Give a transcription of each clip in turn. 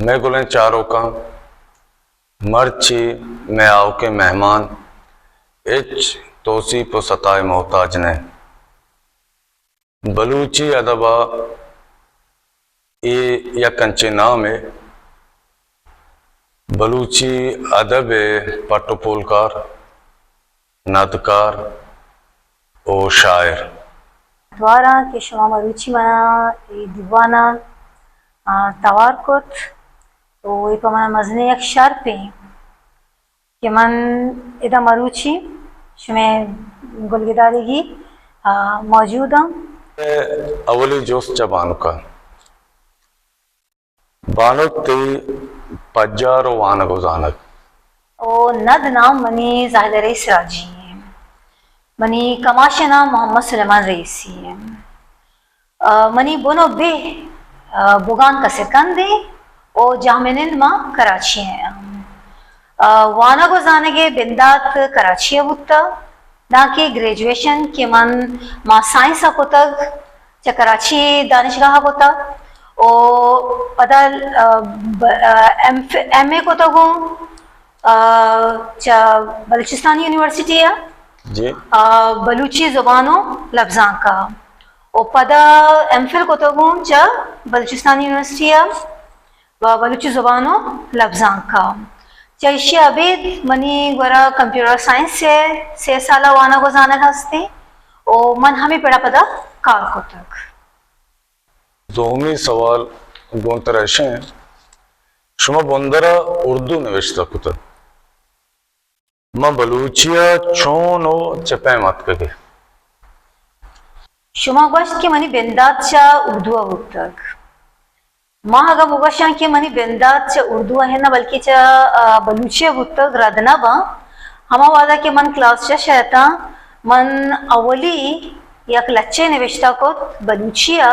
مئے گلیں چاروکاں، مرچی مئے آؤکیں مہمان ہچ توسیپ و ستائے محتاج نہ۔ بلوچی ادب ء اے یک انچیں نامے، بلوچی ادب ء پٹ و پولکار، ندکار و شاعر۔ دواراں کہ شما مروچی منا اے دیوان ء، آ، توار کت، تو اے پہ منا مزنیں یک شرپے کہ من ادا مروچی شمئے گلگداریگی، آ، موجود آں۔ اولی جست چہ بانک ء۔ بانک، تئی پجار و وانگ و زانگ؟ او ند، نام منی زاہدہ رئیس راجی ایں۔ منی کماش ء نام محمد سلیمان رئیسی ایں۔ آ، منی بن و بہ، آ، بگان کسرکند ایں و جہمنند ما کراچی ء آں۔ آ، وانگ و زانگ ء بندات کراچی ء بوتہ، دانکہ گریجویشن کہ من ما سائنس ء کتگ، چہ کراچی دانشگاہ ء کتگ و پدا، آ، ب-، آ، ایم ف-، ایم اے کتگ اوں، آ، چہ بلوچستان یونیورسٹی ء، جی۔ آ، بلوچی زبان و لبزانک ء و پدا ایم فل کتگ اوں چہ بلوچستان یونیورسٹی ء و بلوچی زبان و لبزانک ء۔ چہ ایشی ء ابید منی گورا کمپیوٹر سائنس ء سے سال ء وانگ و زانگ ہستیں و من ہمے پڑ ء پدا کار کتگ۔ دومی سوال گوں ترا اش انت، شما بندر ء اردو نوشتہ کتگ، ما بلوچی ء چون و چہ پیم اتکگ ئے؟ شما گوشت کہ منی بندات چہ اردو ء بوتگ۔ ما اگاں بگوشاں کہ منی بندات چہ اردو ء نہ بلکہ چہ، آ، بلوچی ء بوتگ، رد نہ باں۔ ہما وہدا کہ من کلاس شش ء اتاں، من اولی یک لچہ نبشتہ کت بلوچی ء،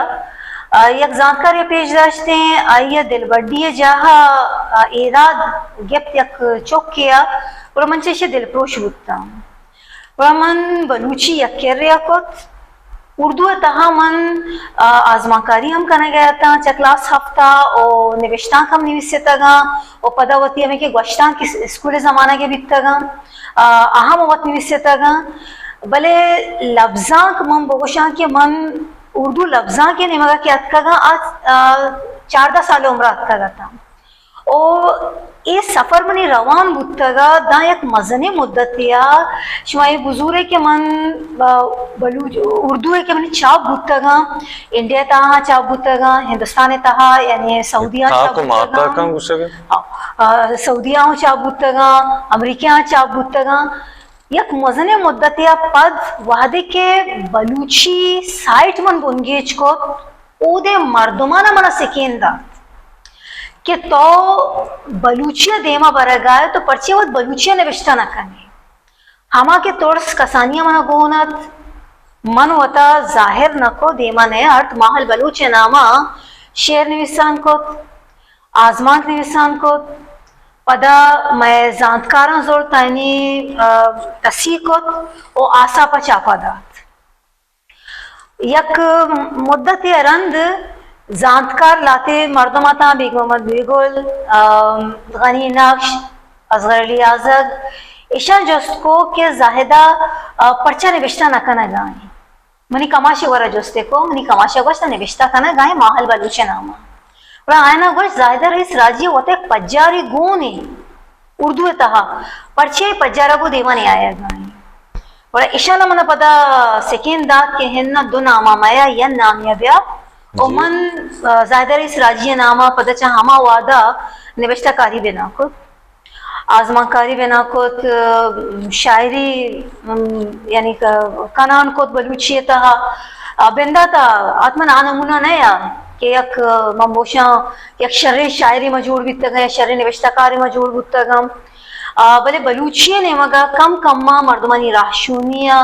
آ، یک زانتکارے ء پیش داشتیں، آئی ء دلبڈی ء جاہ ء، آ، ایراد گپت یک چکے ء، گڑا من چہ ایشی ء دلپروش بوتاں۔ گڑا من بلوچی یک کرے ء کت۔ اردو ء تہا من، آ، آزمانکاری ہم کنگ ء اتاں، چہ کلاس ہفت ء و نبشتانک ہم نویستگاں و پدا وتی ہمے کہ گوشتانک اس-، اسکول ء زمانگ ء بیتگاں، آ، آ ہم وت نویستگاں۔ بلے لبزانک من بگوشاں کہ من اردو لبزانک ء نیمگ ء کہ اتکگاں، آ، آ، چاردہ سال عمر ء اتکگ اتاں۔ او اے سفر منی روان بوتگ ء داں یک مزنیں مدتے ء۔ شما اے بزورے کہ من، آ، بلوچ، اردو ء کہ منی چاپ بوتگاں، انڈیا ء تہا چاپ بوتگاں، ہندوستان ء تہا، یعنی سعودی ء چاپ تاک و بوتگاں۔ ماتاکاں گوشگ ء؟ آ، آ، سعودی ء چاپ بوتگاں، امریکہ ء چاپ بوتگاں۔ یک مزنیں مدتے ء پد وہدے کہ بلوچی سائٹ من بنگیج کت، اودے مردمان ء من ء سکین دات کہ تو بلوچی ء دیما برگ ء ئے، تو پرچے وت بلوچی ء نبشتہ نہ کن ئے؟ ہما کہ ترس کسانی ء من ء گون ات، من وتا ظاہر نہ کت، دیما نہ آرت، ماہل بلوچ ء نام ء شعر نویسان کت، آزمانک نویسان کت، پدا مئے زانتکاراں زرت، آیانی، آ، تصحیح کت و آساپ ء چاپا دات۔ یک مدتے ء رند زانتکار لہتے مردم اتاں، بیگ محمد بیگل، آ، غنی نقش، اصغر علی آزگ، ایشاں جست کو کہ زاہدہ، آ، پرچا نبشتہ نہ کنگ ء ئے؟ منی کماش ء گورا جستے کو، منی کماش ء گوشت نبشتہ کنگ ء ئے ماہل بلوچ ء نام ء۔ گڑا آیانا گوشت زاہدہ رئیس راجی ء وت ء پجارے گون ایں اردو ء تہا، پرچے پجار ء گوں دیما نیایگ ء ایں۔ گڑا ایشانا من ء پدا سکین دات کہ ہنا دو نام ء میا یک نامے ء بیا۔ و جی۔ من، آ، زاہدہ رئیس راجی ء نام ء پدا چہ ہما وہدا نبشتہ کاری بنا کت۔ آزمانکاری بنا کت، شاعری، ام، یعنی کہ کنان کت بلوچی ء تہا۔ آ، بندات ء ات من آ نمونہ نہ یا کہ یک، من بوشاں یک شریں شاعرے ما جوڑ بیتگاں یا شریں نبشتہ کارے ما جوڑ بوتگاں۔ آ، بلے بلوچی ء نیمگ ء کم کم ء مردمانی راہشونی ء،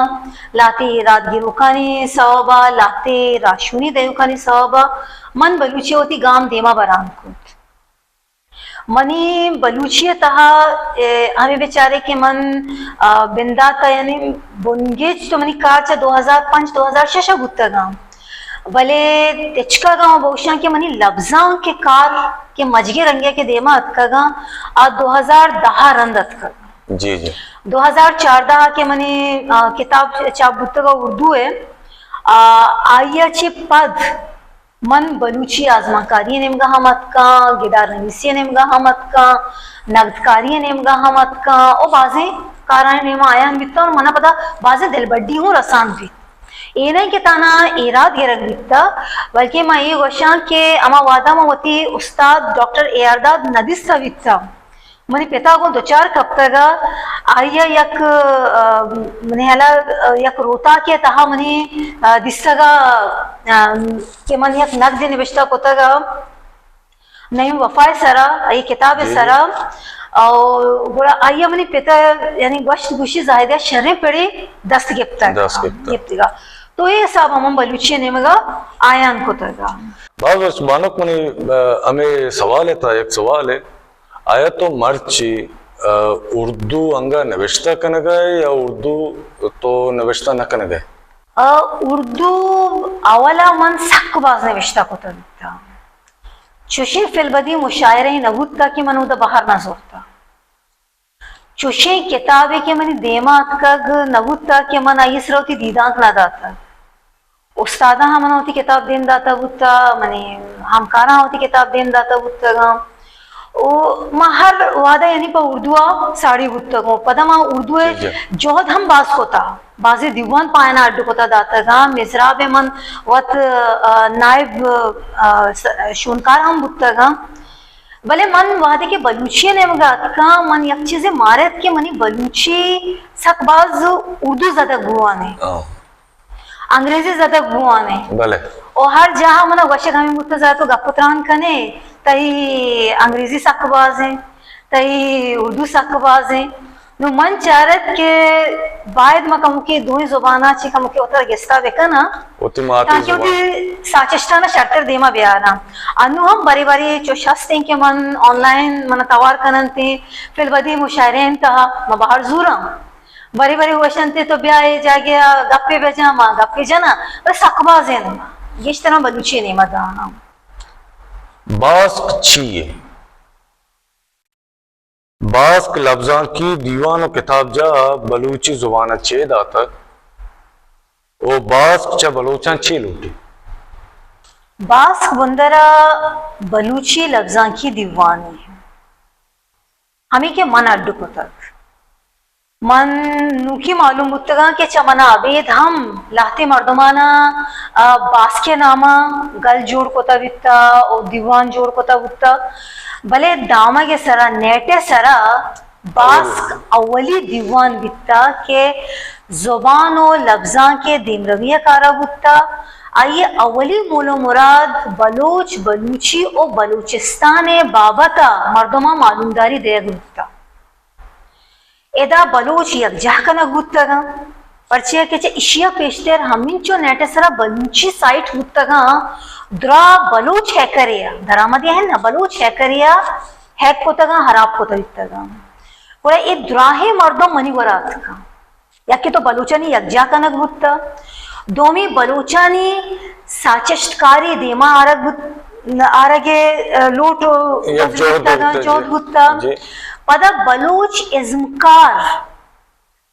لہتے ایراد گروکانی سوب ء، لہتے راہشونی دئیوکانی سوب ء من بلوچی ء وتی گام دیما بران کت۔ منی بلوچی ء تہا، اے، ہمے بچارے کہ من، آ، بندات ء یعنی بنگیج تو منی کار چہ دو ہزار پنچ دو ہزار شش ء بوتگاں۔ بلے تچکا گاں بوشاں کہ منی لبزانک ءِ کار کہ مجگی رنگے کہ دیما اتکگاں، آ دو ہزار دہ ءَ رند اتکگ۔ جی، جی۔ دو ہزار چاردہ ءَ کہ منی، آ، کتاب چاپ بوتگ اردو ءَ، آ، آئی ءَ چہ پد من بلوچی آزمانکاری ءِ نیمگا ہم اتکاں، گدار نویسی ءِ نیمگا ہم اتکاں، نگدکاری ءِ نیمگا ہم اتکاں، او بازیں کارانی نیما آیان بیتاں اور منا پدا بازیں دلبڈی ہوں رسان بیت۔ اے نہ کہ تانا ایراد گرگ بیتا، بلکہ ما اے گوشاں کہ ہما وہدا ما وتی استاد ڈاکٹر اے آر داد ندیستا بیتا، منی پتا گوں دچار کپتگا، آئی ءَ یک، آ، منی ہیالا، آ، یک روتاکے تہا منی، آ، دیستگا، آ، کہ من یک نگدے نبشتہ کتگا۔ نعیم وفا ءِ سرا، اے کتاب ءِ جی، جی۔ سرا، او گڑا آئی ءَ منی پت ءَ یعنی گوشت گوشی زاہد ءَ شریں پڑے دست گپتگ۔ دست گپتگ۔ گپتگا۔ تو اے حساب ءَ من بلوچی ءِ نیمگا آیان کتگا۔ باز وش بانک، منی، آ، ہمے سوال ءِ تہا یک سوالے، آیا تو مرچی، آ، اردو انگا نوشتہ کنگا ئے یا اردو تو نوشتہ نہ کنگا ئے؟ آ، اردو اولا من سک باز نوشتہ کتگ بیتاں۔ چوشیں فی البدی مشاعرہ نہ بوتا کہ من اودا بہر نہ زرتا۔ چوشیں کتابے کہ منی دیما اتکگ نہ بوتا کہ من آئی سرا وتی دیدانک نہ داتگ۔ استاداں ہم منا وتی کتاب دیم داتا بوتا، منی ہمکاراں وتی کتاب دیم داتا بوتگاں۔ او ما ہر وہدا یعنی پہ اردو ءَ ساڑی بوتگوں۔ پدا ما اردو ءِ جی، جی۔ جہد ہم باز کتا۔ بازیں دیوان پہ آیانا اڈ کتا داتگاں، مزراب ءَ من وت، آ، نائب، آ، س-، شونکار ہم بوتگاں۔ بلے من وہدے کہ بلوچی ءِ نیمگا اتکاں، من یک چیزے مارت کہ منی بلوچی سک باز اردو زدگ بوان ایں۔ آ۔ انگریزی زدگ بوان ایں۔ بلے۔ او ہر جاہ منا گوشگ ہمیں بوتا زاہ تو گپ و تران کنے، تئی انگریزی سک باز ایں، تئی اردو سک باز ایں۔ نو من چارت کہ باید ما کموکے دوئیں زباناں چہ کموکے وترا گستا بکناں، وتی ماتی تاکہ زبان۔ وتی ساچشتانا شرتر دیما بیاراں۔ انو ہم بری بری چوش ہستیں کہ من آن لائن منا توار کننتے، فی البدی مشاعرہ انت، ما بہر زوراں۔ بری بری گوشنتے تو بیا اے جاگہ ءَ گپے بجن، ما گپے جناں، بلے سک بازیں گیشتر ما بلوچی نیما داں۔ باسک چی یے؟ باسک لبزانکی دیوان و کتابجاہ ءَ بلوچی زبان ءَ چے داتگ و باسک چہ بلوچاں چے لوٹی؟ باسک بندر ءَ بلوچی لبزانکی دیوانے ہمے کہ من اڈ کتگ۔ من نوکی معلوم بوتگاں کہ چہ منا ابید ہم لہتے مردماناں، آ، باسکے ناما گل جوڑ کتا بیتا و دیوان جوڑ کتا بوتا، بلے دامگ سرا، نیٹ سرا باسک اولی دیوان بیتا کہ زبان و لبزانک دیمروی کارا بوتا۔ آئی اولی مول و مراد بلوچ، بلوچی و بلوچستان بابت مردماں معلومداری دیگ بوتا۔ ادا بلوچ یکجاہ کنگ بوتگاں، پرچیا کہ چہ اشیا پیشتر ہمینچو نیٹ سرا بلوچی سائٹ بوتگاں، درا بلوچ ہیکرے ءَ درآمدے ہیں نا، بلوچ ہیکرے ءَ ہیک کتگاں، ہراب کتگاں۔ گڑا اے دراہیں مردم منی گورا اتکاں۔ یکے تو بلوچانی یکجاہ کنگ بوتا، دومی بلوچانی ساچشتکاری دیما آرگ بوت، آرگ ءِ لوٹ یک جہد بوتگاں، بوتا، جہد جی۔ بوتا۔ جی۔ پدا بلوچ ازمکار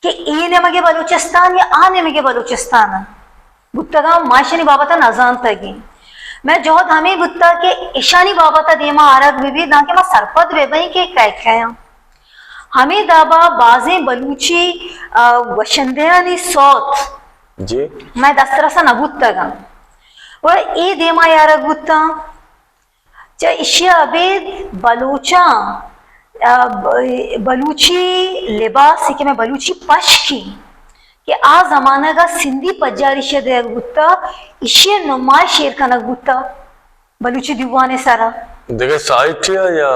کہ اے نیمگے بلوچستان یا آ نیمگے بلوچستان بوتگاں، ما اشانی بابت نزانتگیں۔ مئے جہد ہمے بوتا کہ اشانی بابت دیما آرگ بہ بیت، دانکہ ما سرپد بہ بئیں کہ کئے کئے آں۔ ہمے دابا بازیں بلوچی، آ، گوشندہانی سوت جی۔ مئے دسترسا نہ بوتگاں۔ گڑا اے دیما یارگ بوتاں۔ چہ اشیا ابید بلوچاں، آ، ب-، بلوچی لباس کہ مئے بلوچی پشکی کہ آ زمانگا سندھی پجار اشیا دیگ بوتا، اشیا نمائش ایر کنگ بوتا۔ بلوچی دیوان ءِ سرا۔ دگہ سائٹے ءَ یا؟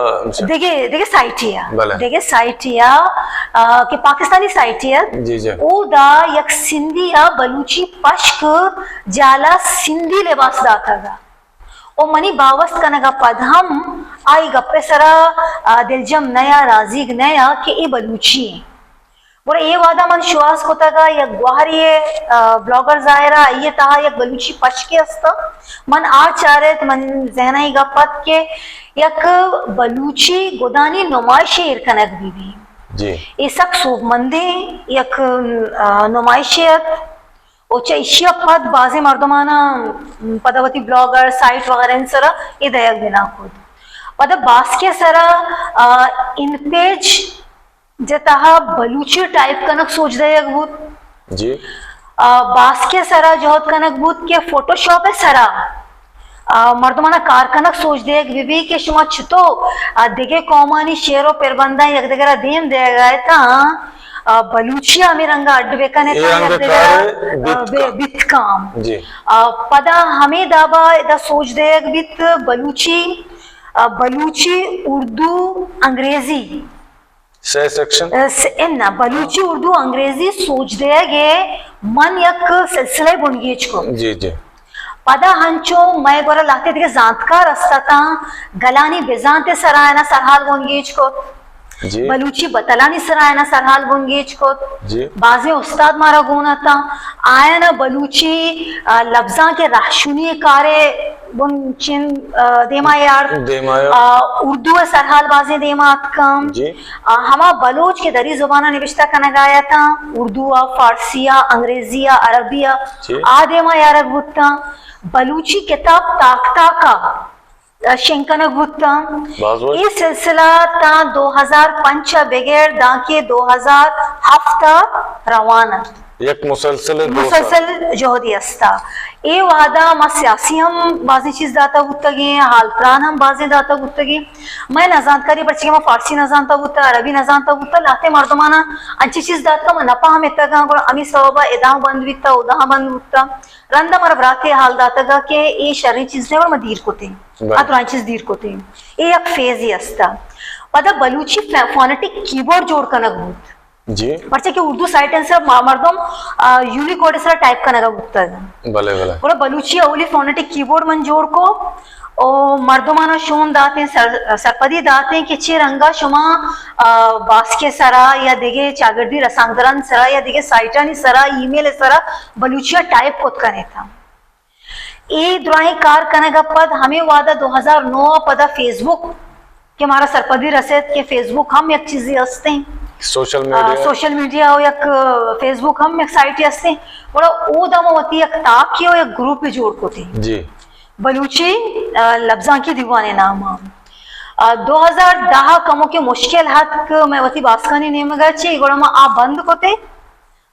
دگہ، دگہ سائٹے ءَ۔ بلے۔ دگہ سائٹے ءَ، آ، کہ پاکستانی سائٹے ءَ۔ جی، جی۔ اودا یک سندھی ءَ بلوچی پشک جالا سندھی لباس داتگ ءَ۔ او منی باوست کنگ ءَ پد ہم آئی گپ ءِ سرا، آ، دلجم نیا، راضیگ نیا کہ اے بلوچی ایں۔ گڑا اے وہدا من شوہاز کتگ ء یک گوہرے ء، آ، بلاگر ظاہر ء، آئی ء تہا یک بلوچی پشکے است۔ من آ چارت، من ذہن ء اے گپ ات کہ یک بلوچی گدانی نمائشے ایر کنگ بہ بی۔ جی۔ اے سک سوبمندیں یک، آ، نمائشے ات۔ و چہ ایشی ء پد بازیں مردماناں پدا وتی بلاگ ء سائٹ وغیرہ سرا اے دئیگ بنا کت۔ پدا باسکے سرا، آ، ان پیج جتہا بلوچی ٹائپ کنگ سوج دئیگ بوت۔ جی۔ آ، باسکے سرا جہد کنگ بوت کہ فوٹوشاپ ء سرا، آ، مردمانا کار کنگ سوج دئیگ بہ بی کہ شما چتو، آ، دگہ قومانی شعر و پربنداں یک دگرا دیم دئیگا اتاں، آ، بلوچی ہمے رنگا اڈ بکن اتاں، یک دگرا، آ، بیت کام۔ جی۔ آ، پدا ہمے دابا ادا سوج دئیگ بیت بلوچی، آ، بلوچی، اردو، انگریزی۔ سہ سیکشن؟ س-، اناں، بلوچی، اردو، انگریزی سوج دئیگ ء من یک سلسلہ بنگیج کت۔ جی، جی۔ پدا ہنچو مئے گورا لہتے دگہ زانتکار است اتاں، گلانی بزانت ء سرا آیانا سرحال بنگیج کت۔ جی۔ بلوچی بتلانی سرا آیانا سرحال بنگیج کت۔ جی۔ بازیں استاد مارا گون اتاں، آیانا بلوچی، آ، لبزانک ء رہشونی ء کارے بن چین، آ، دیما یار۔ دیما یار۔ آ، اردو ء سرحال بازیں دیما اتکاں۔ جی۔ آ، ہما بلوچ کہ دری زبان ء نبشتہ کنگ ء اتاں، اردو ء، فارسی ء، انگریزی ء، عربی ء، جی۔ آ دیما یارگ بوتاں۔ بلوچی کتاب تاک تاک ء شنگ کنگ بوتاں۔ باز وش۔ اے سلسلہ تاں دو ہزار پنچ ء بگر دانکہ دو ہزار ہفت ء روان ات۔ یک مسلسل دو سال۔ مسلسل جہدے استا۔ اے وہدا ما سیاسی ہم بازیں چیز داتا بوتگیں، حال تران ہم بازیں داتا بوتگیں۔ مئے نزانتکاری پرچہ کہ ما فارسی نزانتا بوتا، عربی نزانتا بوتا، لہتے مردمانا انچیں چیز داتگا ما نپہمتگاں، گڑا ہمے سوبا ادا بند بیتا، اودا بند بوتا۔ رندا مارا براتے حال داتگا کہ اے شریں چیز نہ، گڑا ما دیر کتیں۔ بلے۔ آ درائیں چیز دیر کتیں۔ اے یک فیزے استا۔ پدا بلوچی فے-، فونیٹک کیبورڈ جوڑ کنگ بوت۔ جی۔ پرچہ کہ اردو سائٹانی سرا ما-، مردم، آ، یونیکوڈ سرا ٹائپ کنگا بوتگ۔ بلے، بلے۔ گڑا بلوچی اولی فونیٹک کیبورڈ من جوڑ کو، او مردمانا شون داتیں، سر-، سرپدی داتیں کہ چے رنگا شما، آ، باسکے سرا یا دگہ چاگردی رسانکدرانی سرا یا دگہ سائٹانی سرا، ای میل سرا بلوچی ٹائپ کت کنیتا۔ اے درائیں کار کنگ ء پد ہمے وہد ء دو ہزار نو ء پدا فیس بک کہ مارا سرپدی رسیت کہ فیس بک ہم یک چیزے ہستیں۔ سوشل آ، میڈیا۔ سوشل میڈیا و یک، آ، فیس بک ہم یک سائٹے ہستیں۔ گڑا اودا ما وتی یک تاکے و یک گروپے جوڑ کتیں۔ جی۔ بلوچی، آ، لبزانکی دیوان ء نام ء۔ آ، دو ہزار دہ ء کمو کہ مشکل اتک مئے وتی باسکانی نیمگ ء چی، گڑا ما آ بند کتیں۔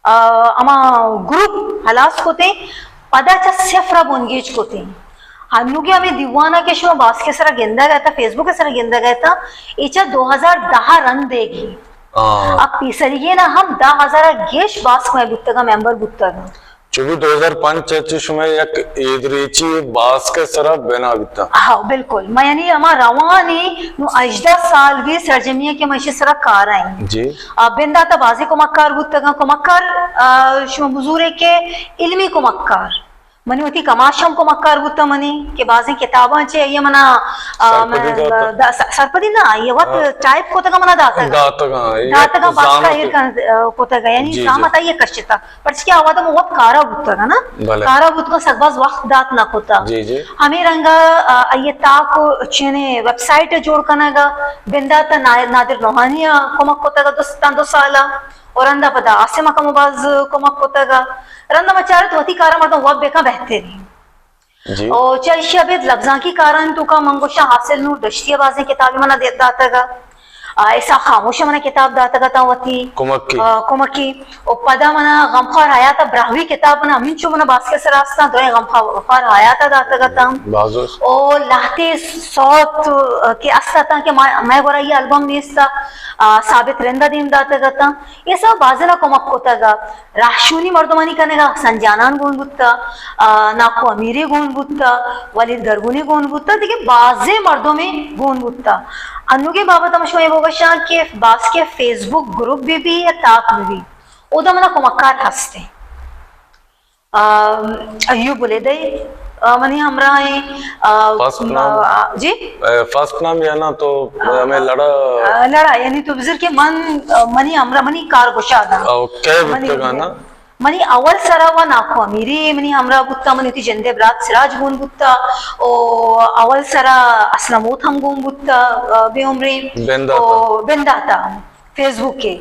آ، ہما گروپ ہلاس کتیں، پدا چہ صفر ء بنگیج کتیں۔ ہنوگیں ہمے دیوان ء کہ شما باسک ء سرا گندگ ء اتاں، فیس بک ء سرا گندگ ء اتاں، اے چہ دو ہزار دہ ء رند ایگی۔ آ۔ ء پیسریگیں ء ہم دہ ہزار ء گیش باسک مئے بوتگ ء ممبر بوتگ۔ چو بی دو ہزار پنچ ء چہ شما یک ایدریچی باسک ء سرا بنا بیتگ۔ ہاں، بالکل۔ ما یعنی ہما روانی نوں ہژدہ سال بی سرجمی ء کہ ما ایشی سرا کار ء ایں۔ جی۔ آ، بندات ء بازیں کمکار بوتگاں، کمکار، آ، شما بزورے کہ علمی کمکار۔ منی وتی کماش ہم کمکار بوتاں منی کہ بازیں کتاباں چہ آئی ء منا، آ، سرپدی من، داتگ۔ دا س-، سرپدی نہ، آئی ء وت ہاں۔ ٹائپ کتگاں منا داتگ۔ داتگاں، آئی ء داتگاں، باسکا زانت۔ ایر کن، آ، کتگ، یعنی جی، جی۔ زحمت آئی ء کشتگ۔ پرچکہ آ وہد ء من وت کارا بوتگ نا۔ بلے۔ کارا بوتگاں، سک باز وقت دات نہ کتا۔ جی، جی۔ ہمے رنگا، آ، آئی ء تاک و چینے ویب سائٹ ء جوڑ کنگ ء بندات ء نا-، نادر نوحانی ء کمک کتگ ء دو س-، تاں دو سال ء۔ و رندا پدا عاصم ء کمو باز کمک کتگ ء۔ رندا ما چارت وتی کارا مردم وت بکن بہتریں۔ جی۔ او چہ ایشی ء ابید لبزانکی کارانی توکا من گوشاں حاصل نور دشتی ء بازیں کتابے منا دے-، داتگ ء۔ آ، اسحاق خاموش ء منا کتاب داتگ اتاں وتی۔ کمکی۔ آ، کمکی۔ او پدا منا غمخوار حیات ء براہوئی کتاب منا ہمینچو منا باسک ء سرا استاں، درائیں غمخوار حیات ء داتگ اتاں۔ باز است۔ او لہتے سوت، آ، کہ است اتاں کہ ما-، مئے گورا یہ البم نیست ء، آ، ثابت رند ء دیم داتگ اتاں۔ اے سب بازینا کمک کتگ ء۔ راہشونی مردمانی کنگ ء حسن جانان گون بوت ء، آ، ناکو امیرے گون بوت ء، ولید گرگونی گون بوت ء، دگہ بازیں مردمے گون بوت ء۔ انوگیں بابت ء من شما اے بگوشاں کہ باسک ء فیس بک گروپ بہ بی یا تاک بہ بی، اودا منا کمکار ہست انت۔ آ، ایوب بلیدئی، آ، منی ہمراہیں، آ، فرسٹ نام؟ آ، جی؟ اے، فرسٹ نام یا نا تو آ، ہمیں لڑا؟ آ، لڑا، یعنی تو بزر کہ من، آ، منی ہمراہ، منی کار گشاداں۔ او، کئے منی بوتگا نا؟ منی اول سرا و ناکو امیری منی ہمراہ بوتا، منی وتی جندے برات سراج گون بوتا، او اول سرا اسلم اوت ہم گون بوتا، آ، بے عمریں۔ بنداتا۔ او بنداتا۔ فیس بک ء۔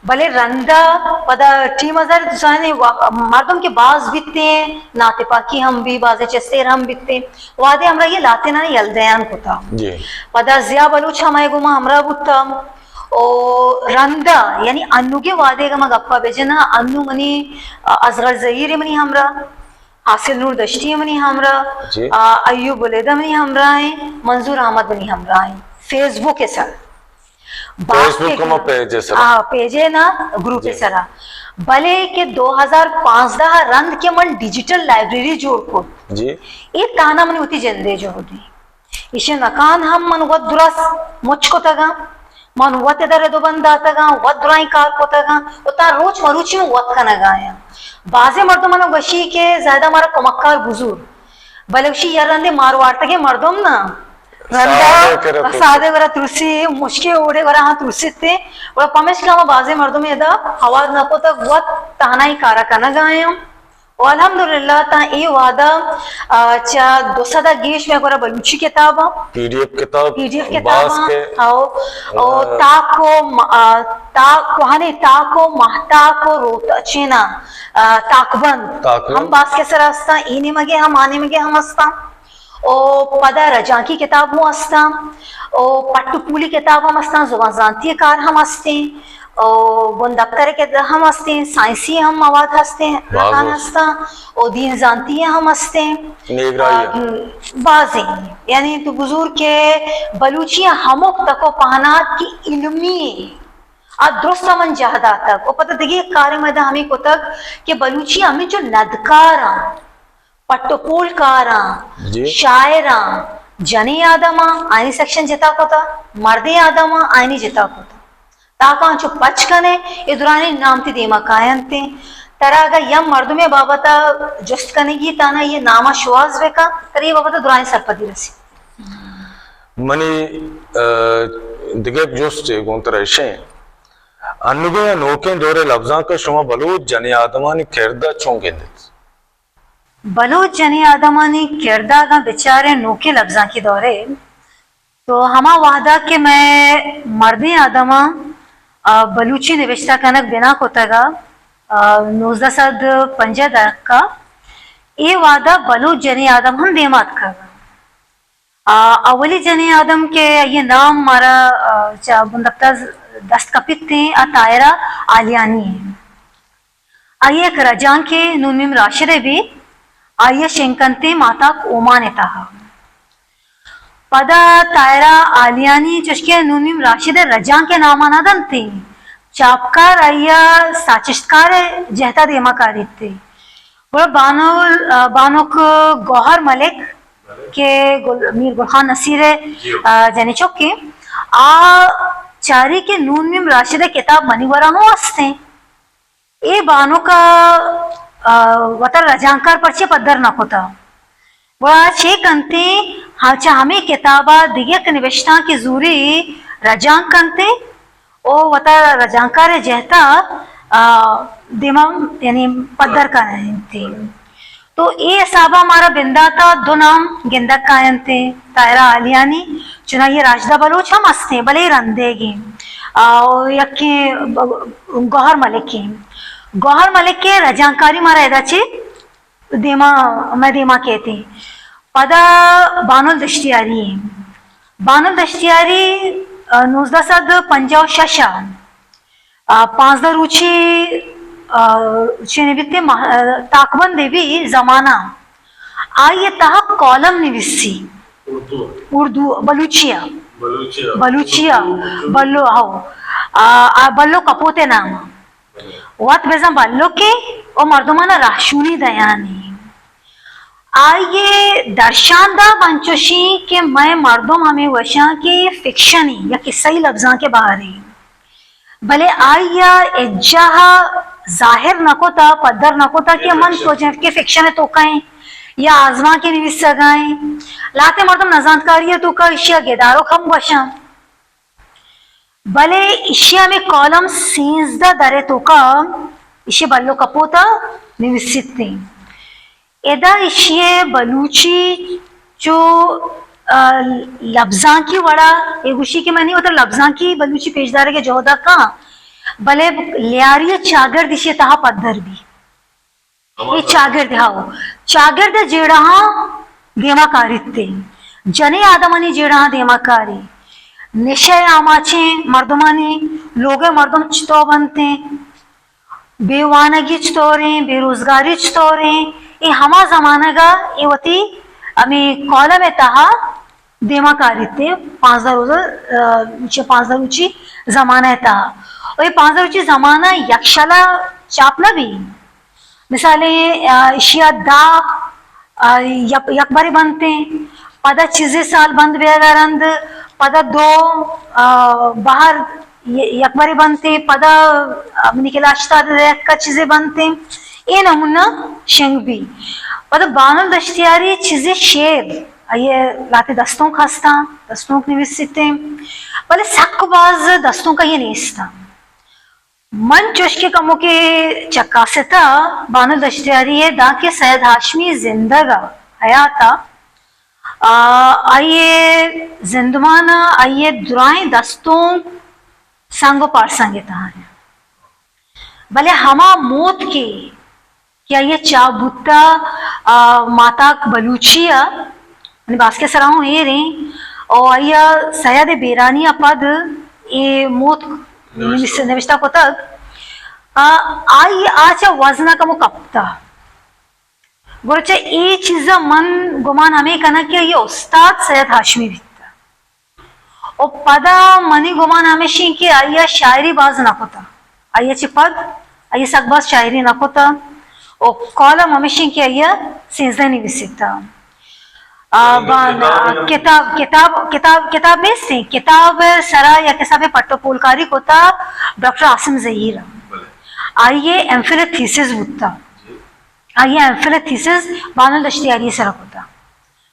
بلے رندا پدا ٹیم ہزار دوسانی وا-، مردم کہ باز بیتیں، ناتپاکی ہم بی، بازیں چستیر ہم بیتیں۔ وہدے ہمراہی لاتینانی یل دیان کتا۔ جی۔ پدا ضیاء بلوچ ہمائے گوما ہمراہ بوتا۔ او رندا، یعنی انوگے وہدے اگاں ما گپا بجنا، انو منی، آ، اصغر زہیر منی ہمراہ، حاصل نور دشتی منی ہمراہ، جی۔ آ، ایوب بلیدہ منی ہمراہ ہیں، منظور احمد منی ہمراہ ہیں۔ فیس بک ء سر۔ فیس بک ہما پیج ء سرا؟ آ، پیج ء نا، گروپ ء جی۔ سرا۔ بلے کہ دو ہزار پانزدہ ء رند کہ من ڈیجیٹل لائبریری جوڑ کت۔ جی۔ اے تہنا منی وتی جندے جہدی۔ ایشی نکان ہم من وت درست مچ کتگاں۔ من وت ادارہ دو بند داتگاں، وت درائیں کار کتگاں۔ و تا روچ مروچی من وت کنگایاں۔ بازیں مردم منا گوشی کہ زاہدہ مارا کمکار بزور۔ بلے گوشی یا رندے ماروارتگیں مردم نا۔ رندا سادے کرا ترسی۔ سادے کرا ترسی، مشکے اوڑے کرا ہاں ترسیتے۔ گڑا پمیشکا ما بازیں مردم ادا ہوار نہ کتگ، وت تہنائی کارا کنگ آیاں۔ و الحمدللہ تاں اے وہدا، آ، چہ دو سد ء گیش مئے گورا بلوچی کتاباں۔ پی ڈی ایف کتاب پی ڈی ایف کتاباں، باز کے، او، او، آ، تاک و م-، آ، تاک، کوہنیں تاک و ماہتاک و روتچینا، آ، تاکبند تاکبند۔ ہم باز کے سر ہستاں، اے نیمگے ہم، آ نیمگے ہم ہستاں۔ او پدا رجانکی کتاب ہوں ہستاں، او پٹ و پولی کتاب ہم ہستاں، زبان زانتی کار ہم ہستیں، او بندپتر کے ہم ہستیں، سائنسی ہم مواد ہستیں، باز رکان ہست۔ ہستاں، او دین زانتی ہم ہستیں۔ نیگرائی آ، بازیں، یعنی تو بزور کہ بلوچی ہمک تک و پہنات کی علمی آ درست من جہداتگ۔ او پتہ دگہ یک کارے مدہ ہمیں کتگ کہ بلوچی ہمیں جو ندکاراں، پٹ و پول کاراں، جی۔ شاعراں، جنیں آدماں، آئینی سیکشن جتا کتا، مردیں آدماں، آئینی جتا کتا۔ تاکہ آنچو پچ کنے، اے درانی نام تی دیما کاینتیں۔ ترا اگہ یم مردمے بابتا جست کنگی تانا یہ ناما شواز بکا، ترا یہ بابتا درانی سرپدی رسی۔ منی، آ، دگہ جستے گوں ترا اشیں۔ انوگیں یا نوکیں دورے لبزانک شما بلوچ جنیں آدمانی کرد چون گندت؟ بلوچ جنیں آدمانی کرد ء اگاں بچاریں نوکیں لبزانکی دورے، تو ہما وہدا کہ مئے مردیں آدماں، آ، بلوچی نبشتہ کنگ بنا کتگ ء، آ، نوزدہ سد پنجاہ دہک ء، اے وہدا بلوچ جنیں آدم ہم دیما اتکگ۔ آ، اولی جنیں آدم کہ آئی ء نام مارا، آ، چہ بندپتہ ز-، دست کپیت ایں، آ طاہرہ آلیانی ایں۔ آئی ء یک رجانکے نون میم راشد ء بی، آئی ء شنگ کنت ایں ماہتاک اومان ء تہا۔ پدا طاہرہ آلیانی چوشکہ نون میم راشد ء رجانک ء نام ء نہ دنت ایں، چاپکار آئی ء ساچشتکار ء جہت ء دیما کاریت ایں۔ گڑا بانو-، آ، بانک گوہر ملک کہ گل-، میر گل خان نصیر ء، جی۔ آ، جنی چک ایں، آ چاری کہ نون میم راشد ء کتاب منی گورا ہوں ہست ایں۔ اے بانک ء، آ، وتا رجانکار پرچے پدر نہ کتا۔ گڑا چے کنت ایں، ہا-، چہ ہمے کتاب ء دگہ یک نبشتانکے زوری رجانک کنت ایں۔ او وتا رجانکار ء جہت ء، آ، دیما یعنی پدر کننت۔ تو اے حساب ء مارا بندات ء دو نام گندگ کاینت، طاہرہ آلیانی، چنائی راشدہ بلوچ ہم ہستیں، بلے رندیگیں۔ آ، او یکیں گوہر ملکیں۔ گوہر ملک ء رجانکاری مارا ادا چہ دیما، مئے دیما کیت ایں۔ پدا بانل دشتیاری ایں۔ بانل دشتیاری، آ، نوزدہ سد پنجاہ و شش ء، آ، پانزدہ روچی، آ، چے نبیت ایں ماہ-، آ، تاکبندے بی زمانہ۔ آئی ء تہا کالم نویسی۔ اردو۔ اردو، بلوچی ء۔ بلوچی ء۔ بلوچی ء۔ اردو۔ بلو، ہو۔ آ، آ، بلو کپوت ء نام ء۔ وت بزاں بلکیں و مردمانا رہشونی دیانی۔ آئی ء درشان داب انچوشیں کہ مئے مردم ہمے وشاں کہ فکشن ایں یا قصہی لبزانک ء بہرے، بلے آئی ء ہچ جاہ ء ظاہر نہ کتا، پدر نہ کتا کہ من تو جنت کہ فکشن ء توکا ایں۔ یا آزمانکے نویسگا ایں۔ لہتے مردم نزانتکاری ءِ توکا ایشی ءَ گدارک ہم گوشاں۔ بلے ایشی ءَ ہمے کالم سیزدہ در ءِ توکا ایشی ءِ بلو کپوت ءَ نویسیت ایں۔ ادا ایشی ءَ بلوچی چو، آ، لبزانکی وڑا، اے گوشی کہ منی وتا لبزانکی بلوچی پیشدارگ ءِ جہد ءَ کاں، بلے لیاری ءِ چاگرد ایشی ءِ تہا پدر بی۔ اے چاگرد، ہاؤ، چاگرد ءِ جیڑہاں دیما کاریت ایں۔ جنیں آدمانی جیڑہاں دیما کاری۔ نشہ ءِ آماچیں مردمانی لوگ ءِ مردم چتو بنت ایں؟ بے وانگی چطوریں، بے روزگاری چطوریں، اے ہما زمانگ ءَ اے وتی ہمے کالم ءِ تہا دیما کاریت ایں، پانزدہ روز، آ، چہ پانزدہ روچی زمانہ ءِ تہا۔ و اے پانزدہ روچی زمانہ یک شلا چاپ نہ بی۔ مثالے، آ، ایشی ءَ دہ، آ، یک، یک برے بنت ایں، پدا چیزے سال بند بیگ ءَ رند، پدا دو، آ، بہر ی-، یک برے بنت ایں، پدا، آ، منی کلا ہشتاد یک ءَ چیزے بنت ایں، اے نمونہ شنگ بی۔ پدا بانل دشتیاری چیزے شعر، آئی ءِ لہتے دستونک ہستاں، دستونک نویسیت ایں، بلے سک باز دستونک آئی ءِ نیستاں۔ من چوش کہ کموکے چکاستا بانل دشتیاری ءَ دانکہ سید ہاشمی زندگ ءَ، حیات ءَ، آ، آئی ءِ زندمان ءَ آئی ءِ درائیں دستونک سنگ و پارسنگ ءِ تہا انت۔ بلے ہما موتکے کہ آئی ءَ چاپ بوتہ، آ، ماتاک بلوچی ءَ، یعنی باسکے سرا ہوں ایر ایں، او آئی ءَ سید بیرانی ءَ پد اے موتک نوشتہ۔ نوشتہ کتگ، آ، آئی ءَ آ چہ وزن ءَ کمو کپتہ۔ گڑا چہ اے چیز ءَ من گمان ہمے کناں کہ آئی ءِ استاد سید ہاشمی بیتہ۔ و پدا منی گمان ہمیش انت کہ آئی ءَ شاعری باز نہ کتہ۔ آئی ءَ چہ پد آئی ءَ سک باز شاعری نہ کتہ۔ و کالم ہمیش انت کہ آئی ءَ سیزدہ نویسیتہ۔ آ، بان-، کتاب، کتاب، کتاب، کتاب نیست انت۔ کتاب سرا یک حسابے پٹ و پولکاری کتہ ڈاکٹر عاصم زہیر ءَ۔ آئی ءِ ایم فل ءِ تھیسز بوتہ۔ آئی ءِ ایم فل ءِ تھیسز بانل دشتیاری ءِ سرا کتہ۔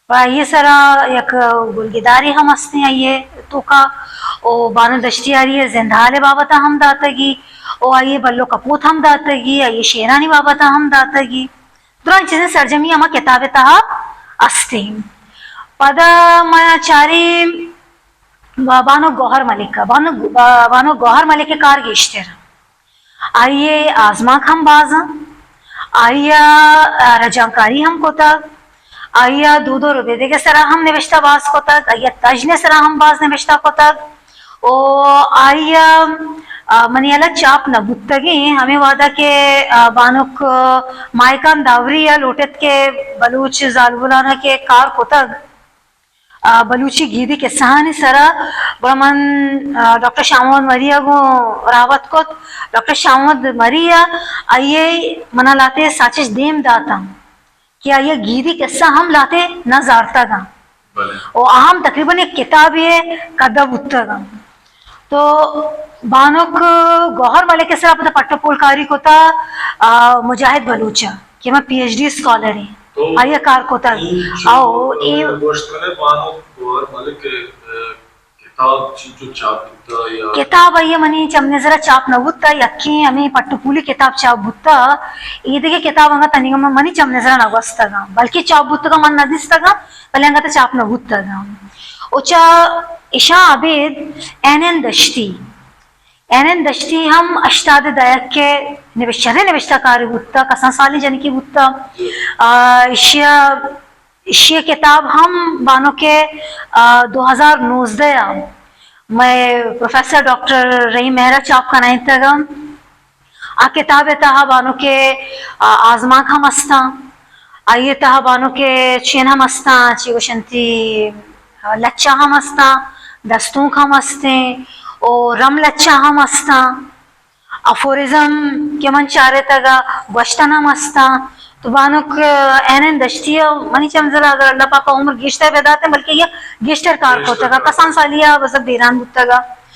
و آئی ءِ سرا یک گلگدارے ہم استیں آئی ءِ توکا، او بانل دشتیاری ءِ زندحال ءِ بابت ءَ ہم داتگی، او آئی ءِ بلو کپوت ہم داتگی، آئی ءِ شعرانی بابت ءَ ہم داتگی۔ درائیں چیزیں سرجمی ہما کتاب ءِ تہا استیں۔ پدا ما چاریں بانک گوہر ملک ءَ، بانک، بانک گوہر ملک ءِ کار گیشتر۔ آئی ءِ آزمانک ہم باز انت۔ آئی ءَ، آ، رجانکاری ہم کتگ۔ آئی ءَ دود و ربیدگ ءِ سرا ہم نبشتہ باز کتگ۔ آئی ءَ تژن ءِ سرا ہم باز نبشتہ کتگ۔ او آئی ءَ، آ، منی ہیال ءَ چاپ نہ بوتگیں ہمے وہد ءَ کہ، آ، بانک، آ، ماہکان داوری ءَ لوٹ ایت کہ بلوچ زالبولان ءَ کہ کار کتگ، آ، بلوچی گیدی کسہانی سرا، گڑا من، آ، ڈاکٹر شاہ محمد مری ءَ گوں راہ وت کت۔ ڈاکٹر شاہ محمد مری ءَ آئی ءَ منا لہتے ساچش دیم داتاں کہ آئی ءَ گیدی کسہ ہم لہتے نہ زارتگ انت۔ بلے۔ و آ ہم تقریباً یک کتابے ءِ کد ءَ بوتگ انت۔ تو بانک گوہر ملک ءِ سرا پدا پٹ ءُ پولکاری کتہ، آ، مجاہد بلوچ ءَ کہ من پی ایچ ڈی اسکالر ایں۔ تو آئی ءَ کار کتگ۔ اے چو او، اے گوشت کنے بانک گوہر ملک ءِ، آ، کتاب چنچو چاپ بوتہ یا؟ کتاب آئی ءَ منی چم نظر ءَ چاپ نہ بوتہ، یکیں ہمے پٹ ءُ پولی کتاب چاپ بوتہ، اے دگہ کتاب انگت تنیگا من، منی چم نظر ءَ نہ گوستگ انت، بلکہ چاپ بوتگ انت من نہ دیستگ انت، بلے انگت چاپ نہ بوتگ انت۔ و چہ اشاں Abid N N Dashti, N N Dashti ہم ہشتاد ءِ دہک ءِ نبش-، شریں نبشتہ کارے بوتہ، کسان سالیں جنکے بوتہ۔ آ، ایشی ءَ، ایشی ءِ کتاب ہم بانک ءِ، آ، دو ہزار نوزدہ ءَ مئے پروفیسر ڈاکٹر رحیم مہر ءَ چاپ کنائینتگ انت۔ آ کتاب ءِ تہا بانک ءِ، آ، آزمانک ہم استاں۔ آئی ءِ تہا بانک ءِ چین ہم استاں، چی گوشنتی، آ، لچہ ہم استاں، دستونک ہم استیں، او رم لچہ ہم استاں، افورزم کہ من چارتگ ءَ گوشتن ہم استاں۔ تو بانک این این دشتی ءَ منی چم نظر ءَ اگر اللہ پاک ءَ عمر گیشتر بداتیں، بلکہ یک گیشتر کار گیشتر کتگ ءَ، کار۔ کسان سالی ءَ بزگ بیران بوتگ ءَ۔